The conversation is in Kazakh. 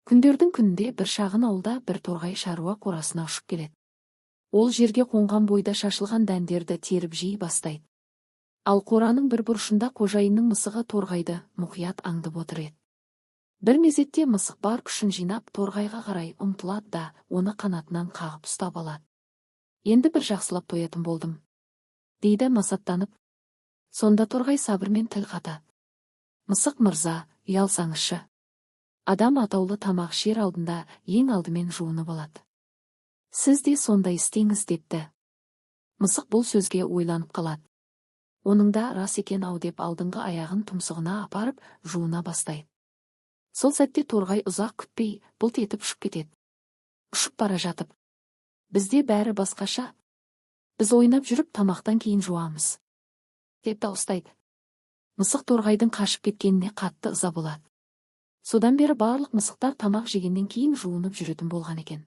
Күндердің күнінде бір шағын ауылда бір торғай шаруа қорасына ұшып келеді. Ол жерге қонған бойда шашылған дәндерді теріп жей бастайды. Ал қораның бір бұрышында қожайынның мысығы торғайды мұқият аңдып отыр еді. Бір мезетте мысық бар күшін жинап, торғайға қарай ұмтылады да, оны қанатынан қағып ұстап алады. «Енді бір жақсылап тоятын болдым», – дейді масаттанып. Сонда торғай сабырмен тіл қатады: «Мысық мырза, ұялсаңызшы. Адам атаулы тамақ ішер алдында ең алдымен жуынып алады. Сіз де сондай істеңіз», – депті. Мысық бұл сөзге ойланып қалады. Оның да рас екен ау деп, алдыңғы аяғын тұмсығына апарып, жуына бастайды. Сол сәтте торғай ұзақ күтпей, бұлт етіп ұшып кетеді. Ұшып бара жатып: «Бізде бәрі басқаша. Біз ойнап жүріп тамақтан кейін жуамыз», – деп дауыстайды. Мысық торғайдың қашып кеткеніне қатты ыза болады. Содан бері барлық мысықтар тамақ жегеннен кейін жуынып жүретін болған екен.